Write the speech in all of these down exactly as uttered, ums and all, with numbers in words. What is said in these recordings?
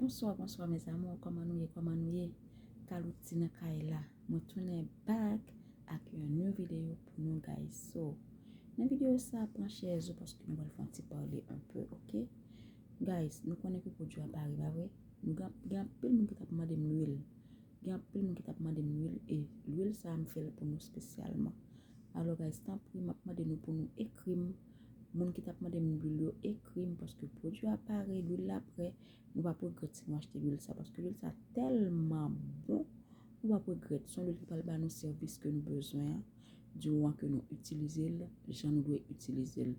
Bonswa, bonswa mes amours, kòman nou ye, kòman nou ye? Kalouti nan kay la. Mwen tounen back ak yon new video pou nou guys. So, nan videyo sa, pran chèz ou paske nou pral fè yon ti pale un peu, ok? Guys, nou konnen ke pwodui a pare, pa vre? Nou gen, gen anpil moun ki t ap mande m lwil. Gen anpil moun ki t ap mande m lwil e lwil sa a m fè l pou nou espesyalman. Alò guys, tanpri, m ap mande nou pou nou ekri m. Moun ki t ap mande m lwil yo, ekri m paske pwodui a pare, lwil la prè. Nou p ap regrèt si nou achte lwil sa paske lwil sa tèlman bon. Nou p ap regrèt. Se yon lwil ki pral ba nou sèvis ke nou bezwen an, di moman ke nou itilize l jan nou dwe itilize l.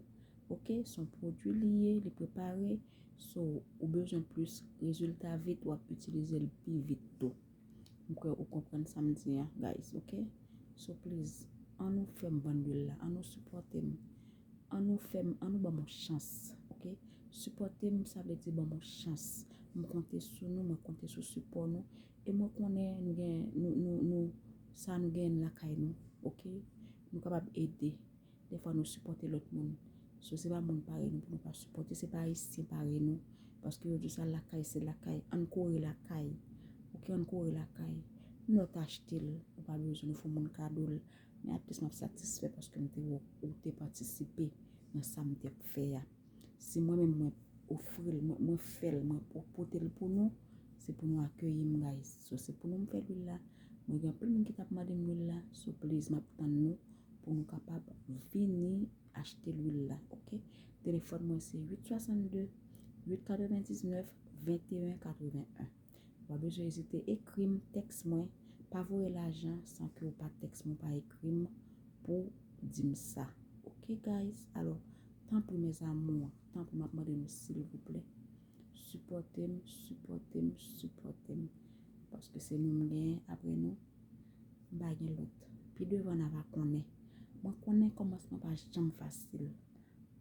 Ok, se yon pwodui li ye, li prepare. So, ou bezwen plis rezilta vit, w ap itilize l pi vit tou. M kwè ou konprann sa m di an, guys, ok? So, please, ann nou fè m vann lwil la, ann nou sipòte m. Ann nou fè m, ann nou ban m yon chans, ok? Sipòte m, sa vle di ban m yon chans. M konte sou nou, mwen konte sou sipò nou. E mwen konnen nou gen, nou, nou, nou, sa nou genyen lakay nou, ok? Nou kapab ede. Dèfwa nou sipòte lòt moun. So, se pa moun parèy nou pou nou pa sipòte, se pa ayisyen parèy nou. Paske yo di sa lakay se lakay. Ann kore lakay. Ok, ann kore lakay. Nou nòt achte l, ou pa bezwen nou fè moun kado l. Men at least m ap satisfè paske m te wè ou te patisipe nan sa m te ap fè a. Si mwen menm mwen ofri l, mwen, mwen fè l, mwen pwopoze l pou nou, se pou nou akeyi m, guys. So, se pou nou m fè lwil la. Mwen gen anpil moun ki t ap mande m lwil la. So, please, m ap tann nou pou nou kapab vini achte lwil la, ok? Telefòn mwen se uit swasannde, uit katrevendiznèf, venteyen katreven. Pa bezwen ezite, ekri m, tèks mwen, pa voye lajan san ke w pa tèks mwen, pa ekri m pou di m sa. Ok, guys? Alò, tanpri, mes amours, tanpri, m ap mande nou, silvouplè, sipòte m, sipòte m, sipòte m. Paske se nou m genyen, apre nou, m pa gen lòt. Pi devan, n a va konnen. Mwen konnen kòmansman pa janm fasil.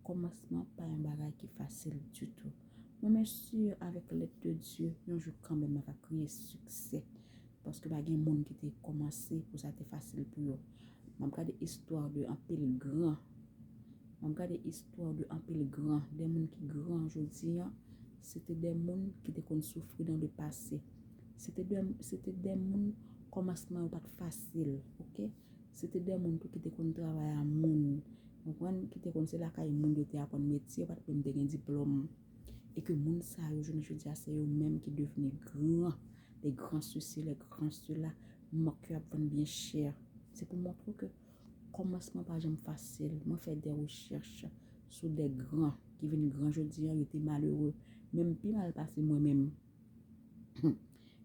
Kòmansman pa yon bagay ki fasil ditou. Mwen, men si avèk lèd de Dye, yon jou kanmenm, m ap kriye siksè. Paske pa gen moun ki te kòmanse pou sa te fasil pou yo. M ap gade istwa de anpil gran. M ap gade istwa de anpil gran. De moun ki gran jodi an, se te de moun ki te konn soufri nan le pase. Se te de, se te de moun kòmansman yo pa t fasil, ok? Se te de moun tou ki te konn travay a moun. Konprann? Ki te konn se lakay moun yo te aprann metye, yo pa t menm te gen diplòm. E ke moun sa yo, jounen jodi a, se yo menm ki devni gran. Les grands ceci, les grands cela. Mòk yo ap vann byen chè. Se pou montre w ke kòmansman pa janm fasil. Mwen fè de rechèch sou de gran ki vin gran jodi a, yo te malere. Menm pi mal pase mwen menm.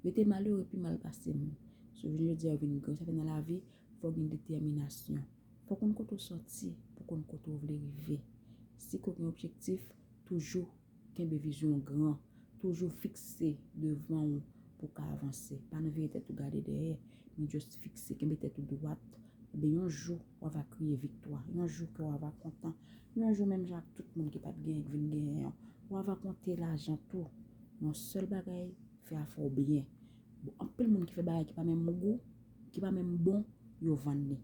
Yo te malere pi mal pase m. So, jounen jodi a, yo vin gran. Sa fè nan lavi, fò w gen detèminasyon. Fò w konn kote w sòti pou konn kote w vle rive. Si ke w gen objektif, toujou kenbe vizyon w gran. Toujou fikse devan w pou w ka avanse. Pa nan vire tèt ou gade dèyè, men just fikse, kenbe tèt ou dwat. Ebyen, yon jou, w ava kriye viktwa. Yon jou, kè w ava kontan. Yon jou, menm jan ak tout moun ki pa t genyen, ki vin genyen an, w ava konte lajan tou. Yon sèl bagay, fè afè w byen. Bon, anpil moun ki fè bagay ki pa menm gou, ki pa menm bon, yo vann li.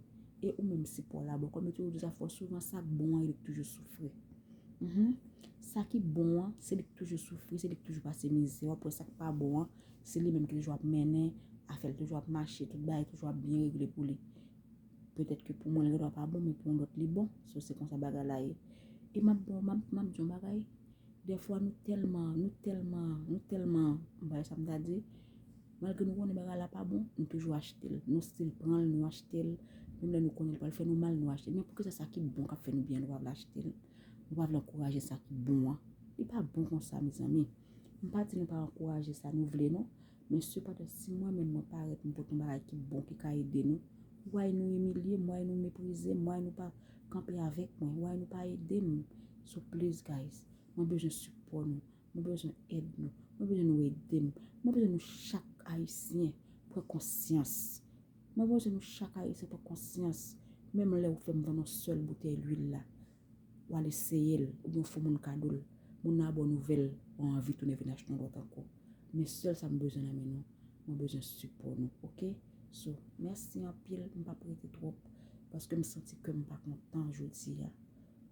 E ou menm si pa w la bon. Kòm yo toujou di sa fò souvan, sa k bon an, li toujou soufri. Mhm. Sa ki bon an, se li k toujou soufri, se li k toujou pase mizè. W ap wè sa k pa bon an, se li menm ki toujou ap mennen, afè l toujou ap mache, tout bagay toujou ap byen regle pou li. Petèt ke pou mwen, li gendwa pa bon, men pou yon lòt, li bon. So, se konsa bagay la ye. E m ap bon, m ap, m ap di yon bagay. Dèfwa, nou tèlman, nou tèlman, nou tèlman, m pa wè sa m ta di, malgre nou konnen bagay la pa bon, nou toujou achte l. Nou still pran l, nou achte l. Menm lè nou konnen l pral fè nou mal, nou achte l. Men poukisa sa ki bon k ap fè nou byen, nou pa vle achte l? Nou pa vle ankouraje sa ki bon an? Li pa bon konsa, mezanmi. M pa di nou pa ankouraje sa nou vle, non. Men sepandan, si mwen menm mwen parèt, m pote yon bagay ki bon, ki ka ede nou, why nou imilye m, why nou meprize m, why nou pa kanpe avèk mwen, why nou pa ede m? So please, guys, mwen bezwen sipò nou, mwen bezwen èd nou, mwen bezwen nou ede m, mwen bezwen nou chak Ayisyen pran konsyans. Mwen bezwen nou chak Ayisyen pran konsyans. Menm lè ou fè m vann yon sèl boutèy lwil la, w al eseye l, oubyen w fè yon moun kado l, moun nan ap ba w nouvèl, ou anvi tounen vin achte yon lòt ankò. Men sèl sa m bezwen nan men nou, mwen bezwen sipò nou, ok? So, mèsi anpil, m p ap rete twòp, paske m santi kè m pa kontan jodi a.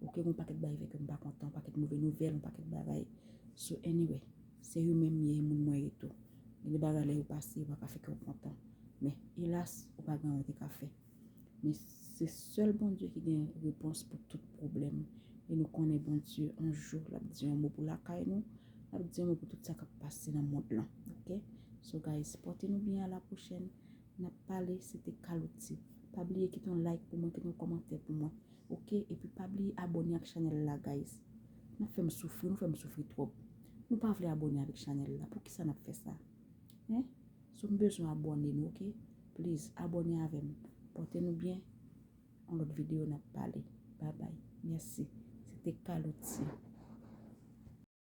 Ok, gen yon pakèt bagay fè kè m pa kontan, yon pakèt move nouvèl, yon pakèt bagay. So, anyway, Se imen m ye, e moun mwen ye tou. Gen de bagay lè yo pase, yo pa ka fè kè w kontan. Men, elas, ou pa gen anyen ou te ka fè. Men se sèl Bondye ki gen repons pou tout pwoblèm. E nou konnen Bondye, yon jou, l ap di yon mo pou lakay nou, l ap di yon mo pou tout sa k ap pase nan mond lan. Oke? So, guys, pòte nou byen, a la pwochèn. N ap pale, se te Kaloti. Pa bliye kite yon like pou mwen, kite yon kòmantè pou mwen. Oke? Epi pa bliye abòne ak chanèl la, guys. N ap fè m soufri, nou fè m soufri twòp. Nou pa vle abòne avèk chanèl la. Poukisa n ap fè sa? Hein? So m bezwen abòne nou, oke? Please, abòne avè m. Pòte nou byen. Yon lòt videyo n ap pale. Bye bye. Mèsi. Se te Kaloti.